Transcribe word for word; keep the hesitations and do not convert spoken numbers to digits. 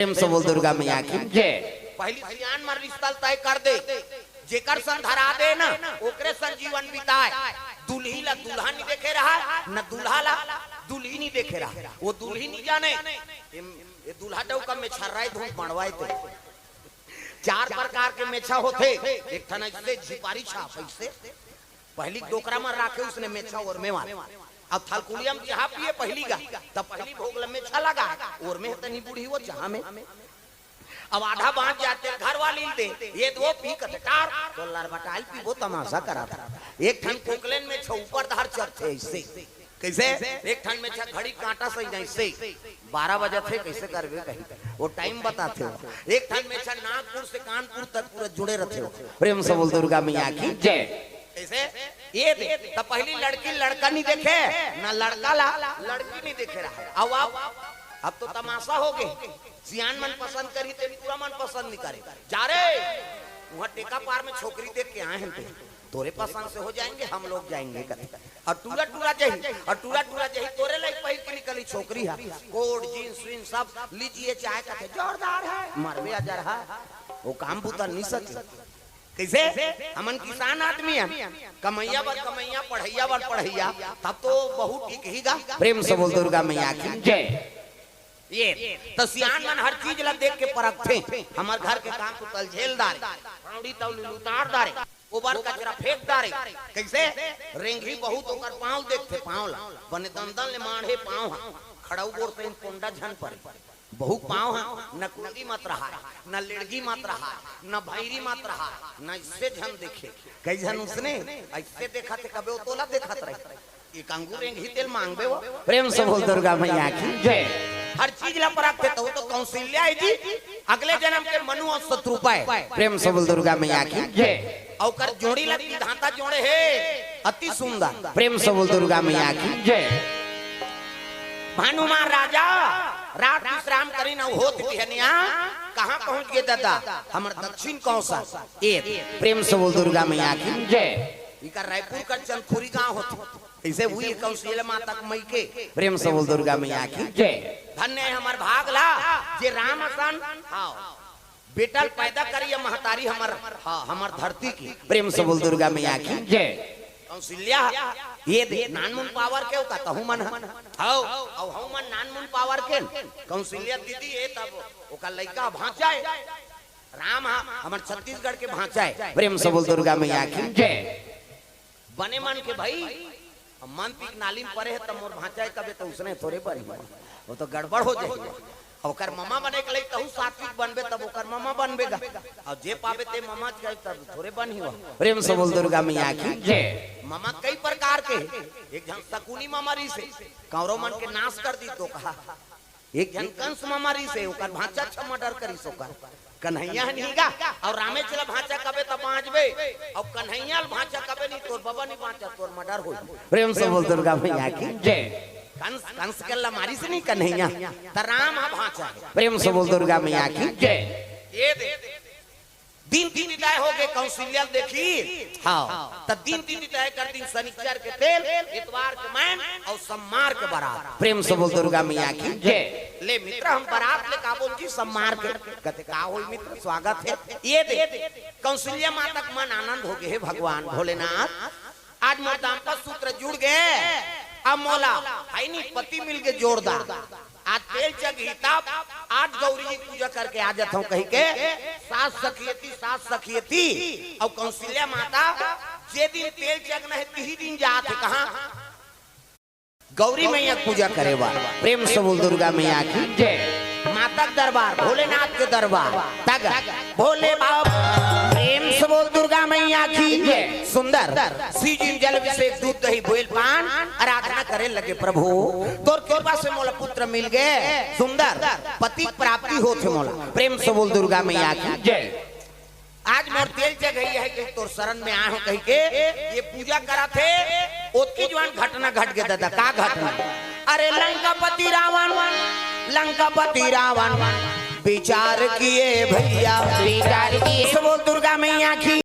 प्रेम से बोल दुर्गा मैया की जय। पहली सियान मन रिश्ता तय कर दे, जेकर संग धरा दे ना, ओकरे संग जीवन बिताए। दुल्ही ला दुल्हा नहीं देखे रहा, न दुल्हा ला दुल्ही नहीं देखे रहा। वो दुल्ही नहीं जाने, ये, ये दुल्हा डौका में छर्राए धूप मड़वाए थे। चार प्रकार के मेछा होथे, एक ठन ऐसे झिपारी छाप ऐसे, पहली डोकरा में राखे उसने मेछा ओरमे वाला। अब थलकुलिया में चाह पिए पहली गा, तब पहली भोग ल मेछा लगा, ओरमे तनी बूढ़ी वो चाह में। अब आधा बांच जाते घर वाली दे, ये दो पी कथे टार, तो लरबटाई पीबो तमाशा करा था। एक ठन कोकलेन मेछा ऊपर धार चढ़थे ऐसे। कैसे? एक ठन मेछा घड़ी कांटा सही जाए से बारह बजे थे, कैसे करबे कही, वो टाइम बताथे हो। एक ठन मेछा नागपुर से कानपुर तक पूरा जुड़े रहथे हो। प्रेम से बोल दुर्गा मैया की जय। कैसे? ये दे, तो पहली लड़की लड़का नहीं देखे, ना लड़का ला लड़की नहीं देखे रहा। अब, अब, अब तो तमाशा हो गए। सियान मन पसंद करी ते टूरा मन पसंद नहीं करे। जा रे, वहाँ टेका पार में छोकरी देख के आए हैं ते, तोरे पसंद से हो जाएंगे, हम लोग जाएंगे कथे। और टूरा टूरा जही, और टूरा टूरा जही, तोरे लाइक पहिर के निकली छोकरी है, कोट जींस वींस सब लीजिए चाहे कथे जोरदार है, मरबे अजर है, वो काम बुता नहीं सके। कैसे? हमन किसान आदमी है, कमैया बर कमैया, पढ़ैया बर पढ़ैया, तब तो बहुत ठीक ही गा। प्रेम से बोल दुर्गा मैया की जय। ये तो सियान मन हर चीज ला देख के परखथे। हमर घर के काम तो तल झेल डारे, पावड़ी तौली उतार डारे, गोबर कचरा फेंक डारे। कैसे? रेंगी बहुत ओकर पाँव देखथे, पाँव ला बने दंदन ले माढ़े पाँव हा, खड़ाऊ गोड़ से इन पोंडा झन परे। बहुत पाँव हा, न कुंडी मत रहा, न लेड़गी मत रहा, न भैरी मत रहा, न इससे झन देखे। कई झन उसने ऐसे देखा थे, कबे वो तोला देखत रहे। एक अंगूर एंग ही तेल मांगबे वो। प्रेम से बोल दुर्गा मैया की जय। हर चीज ला परखथे तो, वो तो कौशल्या है जी, अगले जन्म के मनु और शत्रुपा है। प्रेम से बोल दुर्गा मैया की जय। और कर जोड़ी ला विधाता जोड़े है, अति सुंदर। प्रेम से बोल दुर्गा मैया की जय। हनुमान राजा रात विश्राम करी न होत बिहनिया, कहाँ पहुँच गए दादा? हमर दक्षिण कौशल। ए, प्रेम से बोल दुर्गा मैया की जय। इकर रायपुर कर चंदखुरी गांव होथे। ऐसे हुई कौशल्या माता के मइके। प्रेम से बोल दुर्गा मैया की जय। धन्य है हमर भाग ला, जे राम असन, हाँ, बेटा ल पैदा करी ये महतारी हमर, हाँ, हमर धरती की। प्रेम से बोल दुर्गा मैया की जय। कौशल्या, ये दे, नानमुन पावर के ओका तहु मन ह। हौ, अउ हौ मन नानमुन पावर के। कौशल्या दीदी हे तब ओका लइका भांचा हे। राम ह, हमर छत्तीसगढ़ के भांचा हे। प्रेम से बोल दुर्गा मैया की जय। बने मन के भाई, अब मन पीक नाली में परे हे, तब मोर भांचा हे, कबे तो उसने थोरे बनी। वो तो गड़बड़ हो जाही। ओकर ममा बने के लइक तहु सात्विक बनबे, तब ओकर ममा बनबे गा। अउ जे पाबे ते ममा के, तब थोरे बनही वो। प्रेम से बोल दुर्गा मैया की जय। ममा कई प्रकार के हे। एक झन शकुनी ममा रिहिसे, कौरव मन के नाश कर दिस तो कहा। एक झन कंस ममा रिहिसे, ओकर भांचा अच्छा मर्डर करिस ओकर। कन्हैया ह निहिगा, अउ रामेच ल भांचा कबे त बांचबे, अउ कन्हैया ल भांचा कबे नहीं, तोर बबा नहीं बांचा, तोर मर्डर होही। प्रेम से बोल दुर्गा मैया की जय। कंस, कंस के ल मारिस नहीं कन्हैया, त राम ह भांचा हे। प्रेम से बोल दुर्गा मैया की जय। ये दे, दिन तिथि तय हो गे, कौशल्या देखी। हाँ। त दिन तिथि तय कर दिन, शनिचर के तेल, इतवार के मैन अउ सोमवार के बरात। प्रेम से बोल दुर्गा मैया की जय। ले मित्र, हम बरात ले का बोल जी, सोमवार के। कथे का होई मित्र, स्वागत हे। ये दे, कौशल्या माता के मन आनंद हो गे, हे भगवान भोलेनाथ, आज मोर दाम्पत्य सूत्र जुड़ गे, अब मोला हइनी पति मिल गे जोरदार। आज तेल चघही तब, आज गौरी जी पूजा करके आ जात हूँ कही के, सास सखियती, सास सखियती, अउ कौशल्या माता जे दिन तेल चघना हे, तिही दिन जात हे कहाँ? गौरी मैया के पूजा करे बर। प्रेम से बोल दुर्गा मैया की जय। माता के दरबार, भोलेनाथ के दरबार, तग भोले बाबा। प्रेम से बोल दुर्गा मैया की जय। सुंदर सीजिन जल अभिषेक दूध दही बोइल पान, आराधना करे लगे प्रभु। तोर कृपा से मोला पुत्र मिल गे, सुंदर पति के प्राप्ति होथे मोला। प्रेम से बोल दुर्गा मैया की जय। आज मोर तेल चघई हे कही तोर शरण में आए हो कही के ये पूजा करत हे। ओतकी जुवार घटना घट गे दादा, का घटना? अरे लंकापति रावण, लंकापति रावण विचार किए भैया। विचार किए। सब बोल दुर्गा मैया की।